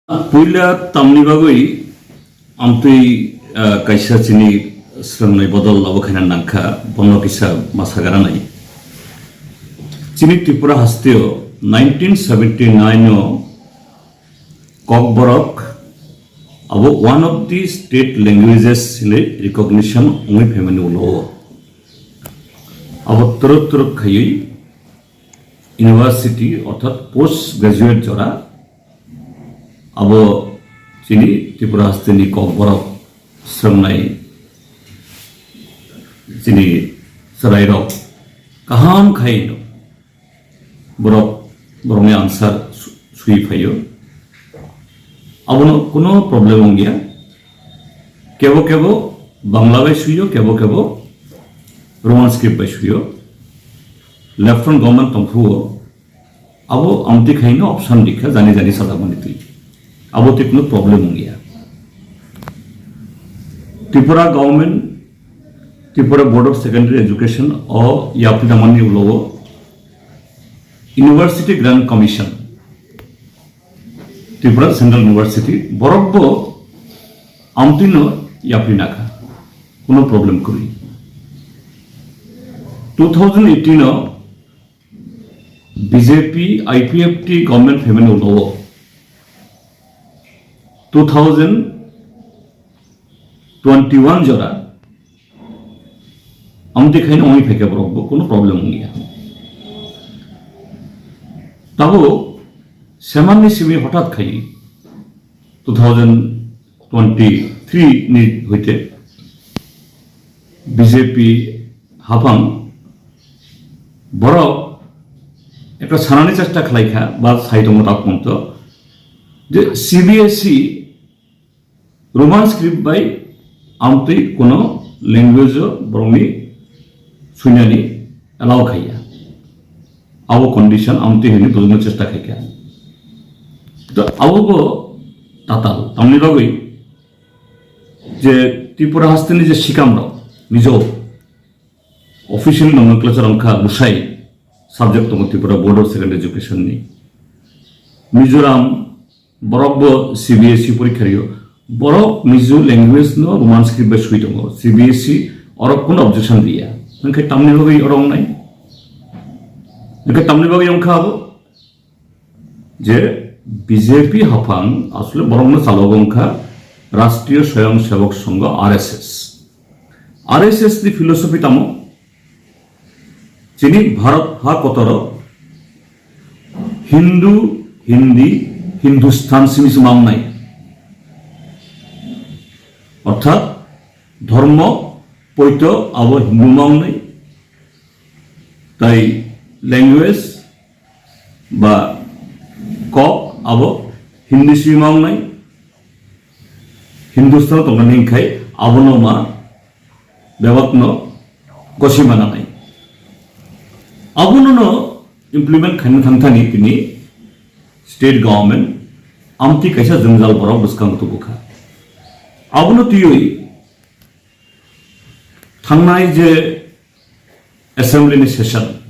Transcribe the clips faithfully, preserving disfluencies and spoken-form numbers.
Puila tamni bagwi amtwi, ah, kaisa chini swrwngnai bodol labo khaina nangkha, bono kisa ma sagaranai. Chini Tripura hasteo nineteen seventy-nine o Kokborok abo one of the state languages hinwi recognition wngwi phaimani ulo o. Abo twrwk twrwk khaiwi university orthat post graduate jora abo chini Tripura hasteni Kokborok swrwngnai chini chwrairok kaham khaino borok, borokni answer su-, sui phaio. Abono kuno problem wngya. Kebo kebo Bangla bai suio, kebo kebo Roman script bai suio. Left front government tongphuo, abo amtwi khaino option rikha, jani jani sajakmani twi. Abo tei kuno problem wngya. Tripura government, Tripura Board of Secondary Education o yapri tangmani ulo o University Grant Commission, Tripura Central University, borok bo amtwino yapri nakha, kuno problem kwrwi. Two thousand eighteen o B J P I P F T government phaimani ulo o two thousand twenty-one jora amtwi khaino wngwi phaikha borok bo kuno problem wngya. Tabuk semanni simi hothat khai two thousand twenty-three ni hoite B J P haphang borok ekta sanani chesta khlaikha ba sai tongo tak ponto je C B S E Roman script bai amtwi kuno language o borokni suinani allow khaiya. Abo condition amtwi hwnwi bujukna chesta khaikha. To abo bo tatal, tamni bagwi je Tripura hasteni je sikamrok Mizo official nomenclature wngkha Lusai subject tongo Tripura Board of Secondary Education ni. Mizoram borok bo C B S E porikha rio. Borok Mizo language no Roman script bai sui tongo. C B S E orok kuno objection riya. Hwnkhe tamni bagwi oro wngnai? Hwnkhe tamni bagwi wngkha abo? Je B J P haphang asole borokno chalogo wngkha Rashtriya Swayamsevak Sangha, R S S. R S S ni philosophy tamo? Chini Bharat ha kotoro Hindu, Hindi, Hindustan simi se ma wngnai. Orthat dhormo poito abo Hindu ma wngnai. Tai language ba kok abo Hindi simi ma wngnai. Hindustan tongnani hwnkhai abono ma bebakno gosi mananai. Abono no implement khaina thangthani tini state government amtwi kaisa jwngjal borok bwskango tubukha. Abono twiwi thangnai je assembly ni session,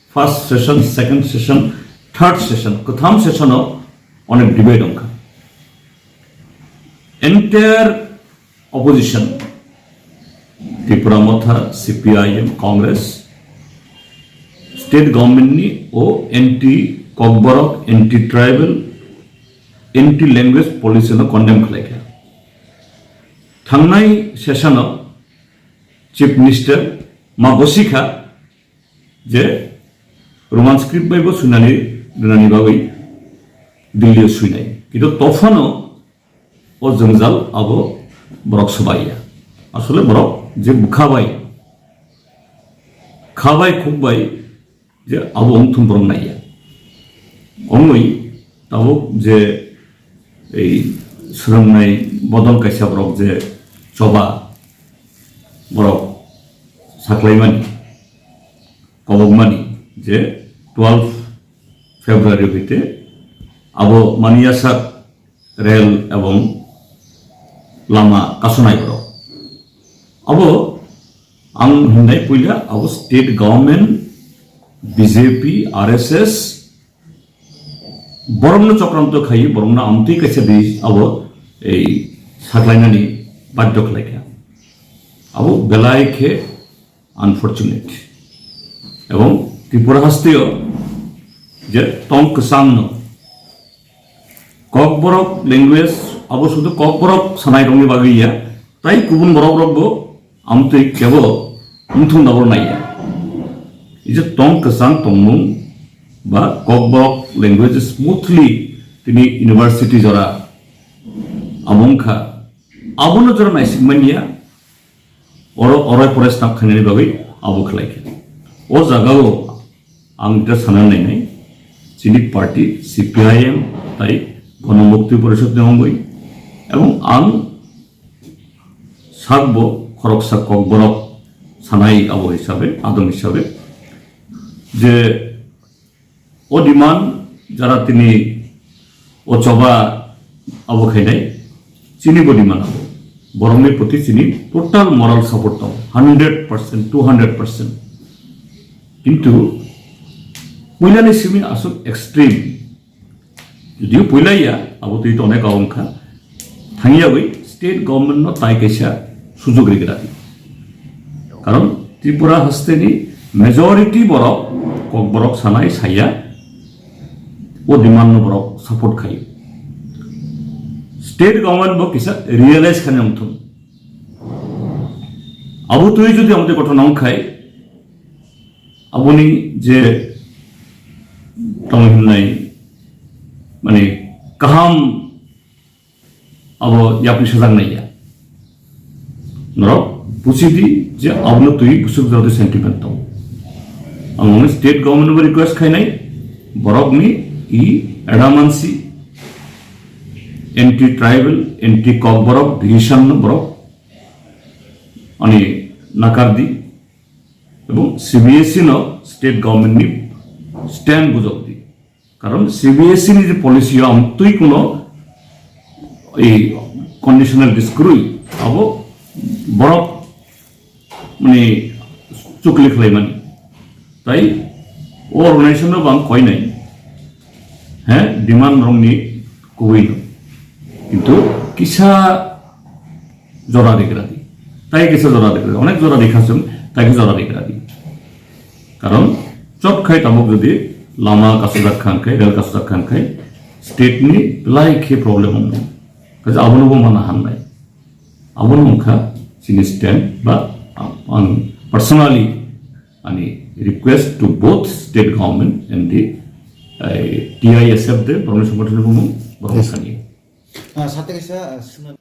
first session, second session, third session, kwtham session o onek debate wngkha. Entire opposition, Tipra Motha, C P I M, Congress, state government ni o anti Kokborok, anti tribal, anti language policy no condemn khlaikha. Thangnai session o Chief Minister ma gosikha je Roman script bai bo suinani rwnani bagwi Delhi o suinai. Kintu tophano o jwngjal abo borok swbaiya. Asole borok je bwkha bai, kha bai, khuk bai je abo wngthung borok naiya. Wngwi tabuk je ei swrwngnai bodol kaisa borok je choba borok saklaimani, kobokmani je twelve February hoite abo maniyasak rel ebong lama kasonai borok. Abo ang hwnai puila abo state government, B J P, R S S, Borokno chokranto khai, borokno amtwi kaisa di abo ei saklainani badhyo khlaikha. Abo belai khe unfortunate. Ebong Tripura hasteo je tong kwchangno Kokborok language abo sudu Kokborok sanairokni bagwi ya, tai kubun borokrokbo amtwi kebo wngthung dabo naiya. Ije tong kwchang tongmung ba Kokborok language smoothly tini university jora abo wngkha, abono jora naisik manya, oro, oro forest tap khainani bagwi abo khlai khe. O jagao ang ta sana nainai, chini party C P I M tai Gono Mukti Porishod ni wngwi, ebong ang sakbo khoroksa Kokborok sanai abo hisabe, adong hisabe, je o demand jara tini o choba abo khainai, chini bo demand abo. Borokni proti chini total moral support tong, hundred percent, two hundred percent. Kintu puilani simi aswk extreme. Judiyo puila ya, abo twi tongnai kau wngkha. Thangyawi state government no tai kaisa sujug rigra di. Karon Tripura hasteni majority borok Kokborok sanai saya o demand no borok support khai. State government bo kisa realize khani wngthung. Abo twi jodi amte kothon wngkhai, aboni je tamo himnai, mane, kaham abo yapri sajak naiya. Norok busi di je abono twi busuk jora sentiment tong. Ang state government bo request khainai, borok ni i adamansi anti tribal, anti Kokborok decision no borok ani nakar di. Ebong C B S E no state government ni stand bujok di. Karon C B S E ni je policy o ang twi kuno ei conditional diskroi abo borok mani chukli khlai mani. Tai o organization no bang koi nai. He, demand rong ni kubui no. Kintu kisa jora digra di. Tai kisa jora digra di. Onek jora dikha sung, tai kisa jora digra di. Karon chop khai tabuk jodi lama kasujak khan khai, rel kasujak khan khai, state ni belai khe problem wngkha. Kaisa abono bo mana hamnai. Abono wngkha chini stand ba ang personally ani request to both state government and the, eh, T I S F de borokni songothon ni bumung borok Yes. Sani. Ah, sate kaisa, ah, suna-